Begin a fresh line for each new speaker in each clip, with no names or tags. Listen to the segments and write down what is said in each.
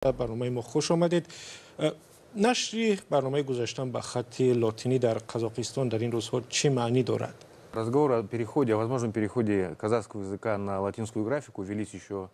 Барномаи мо хуш омадед. Нашри барномаи гузаштан ба хатти лотинӣ дар Қазоқистон дар ин рӯзҳо чӣ маънӣ дорад?
Разговор о переходе, о возможном переходе казахского языка на латинскую графику велись еще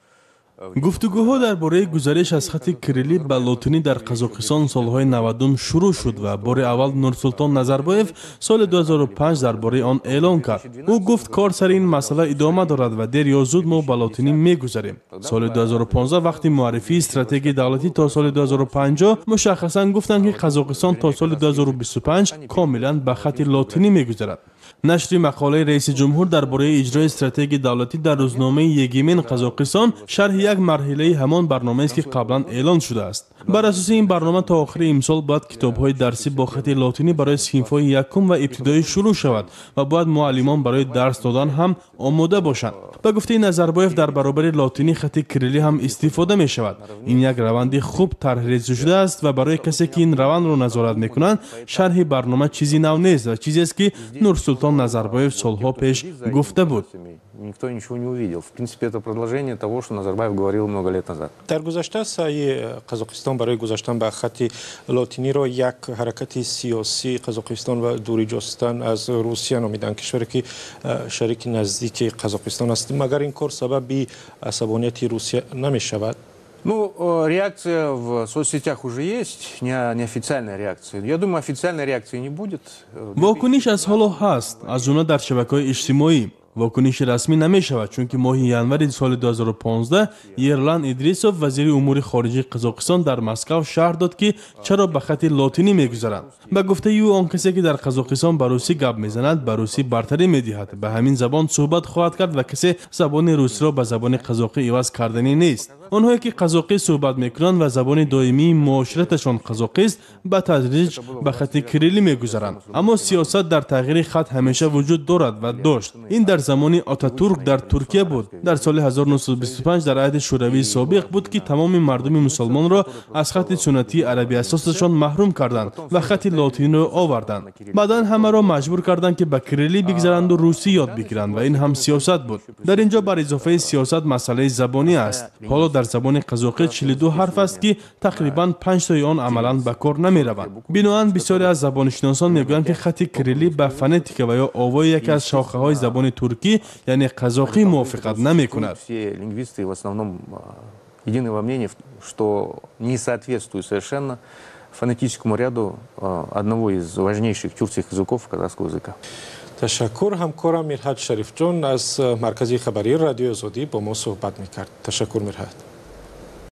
Гуфтугӯҳо дар бораи гузариш аз хати кириллӣ ба лотинӣ дар Қазоқистон солҳои 90-ум шурӯъ шуд ва бори аввал Нурсултон Назарбоев соли 2005 дар бораи он эълон кард. Ӯ гуфт, кор сари ин масъала идома дорад ва дер ё зуд мо ба лотинӣ мегузарем. Соли 2015, вақти муаррифии стратегияи давлатӣ то соли 2050, мушаххасан гуфтанд, ки Қазоқистон то соли 2025 комилан ба хати лотинӣ мегузарад. Нашри мақолаи раиси ҷумҳур дар бораи иҷрои стратегияи давлатӣ дар рӯзномаи «Егемен Қазоқистон» шарҳи як марҳилаи ҳамон барномаест, ки қаблан эълон шудааст. Бар асоси ин барнома то охири имсол бояд китобҳои дарсӣ бо хати лотинӣ барои синфҳои якум ва ибтидоӣ шурӯъ шавад ва бояд муаллимон барои дарс додан ҳам омода бошанд. Ба гуфтаи Назарбоев, дар баробари лотинӣ хати кириллӣ ҳам истифода мешавад. Ин як раванди хуб тарҳрезӣ шудааст ва барои касе, ки ин равандро назорат мекунанд, шарҳи барнома чизи нав нест ва чизест, ки Нурсултон Назарбоев солҳо пеш гуфта буд.
Никто ничего не увидел. В принципе, это продолжение того, что Назарбаев говорил много лет назад.
Дар гузашта саъи Қазоқистон барои гузаштан ба хати лотиниро як ҳаракати сиёсии Қазоқистон ва дурӣ ҷостан аз Русия номиданд, кишваре ки шарики наздики Қазоқистон аст. Магар ин кор сабаби асабонияти Русия намешавад?
Ну, реакция в соцсетях уже есть, неофициальная реакция. Я думаю, официальной реакции не будет.
Вокуниш аз ҳоло ҳаст, аз ҷумла дар шабакаҳои иҷтимоӣ. Вокуниши расмӣ намешавад, чунки моҳи январи соли 2015 Ерлан Идрисов, вазири умури хориҷии Қазоқистон, дар Москав шарҳ дод, ки чаро ба хати лотинӣ мегузаранд. Ба гуфтаи ӯ, он касе, ки дар Қазоқистон ба русӣ гап мезанад, ба русӣ бартарӣ медиҳад, ба ҳамин забон суҳбат хоҳад кард ва касе забони русиро ба забони қазоқӣ иваз карданӣ нест. Онҳое, ки қазоқӣ суҳбат мекунанд ва забони доимии муошираташон қазоқист, ба тадриҷ ба хати кириллӣ мегузаранд. Аммо сиёсат дар тағйири хат ҳамеша вуҷуд дорад ва дошт. Ин дар замони Отатурк дар Туркия буд, дар соли 1925 дар аҳди Шӯравии собиқ буд, ки тамоми мардуми мусулмонро аз хати суннатии арабиасосашон маҳрум карданд ва хати лотиниро оварданд. Баъдан ҳамаро маҷбур карданд, ки ба кириллӣ бигзаранду русӣ ёд бигиранд, ва ин ҳам сиёсат буд. Дар ин ҷо бар изофаи сиёсат масъалаи забонӣ аст. Ҳоло дар забони қазоқӣ 42 ҳарф аст, ки тақрибан панҷтои он амалан ба кор намераванд. Биноан бисёре аз забоншиносон мегӯянд, ки хати кириллӣ ба фонетика ва ё овои яке аз шохаҳои забони туркӣ, яъне қазоқӣ, мувофиқат намекунад.
Все лингвисты в основном едины во мнении, что не соответствует совершенно фонетическому ряду одного из важнейших тюркских языков, казахского языка.
Ташаккур. Ҳамкорам Мирҳат Шарифҷон аз маркази хабарии Радиои Озодӣ бо мо суҳбат мекард. Ташаккур, Мирҳат.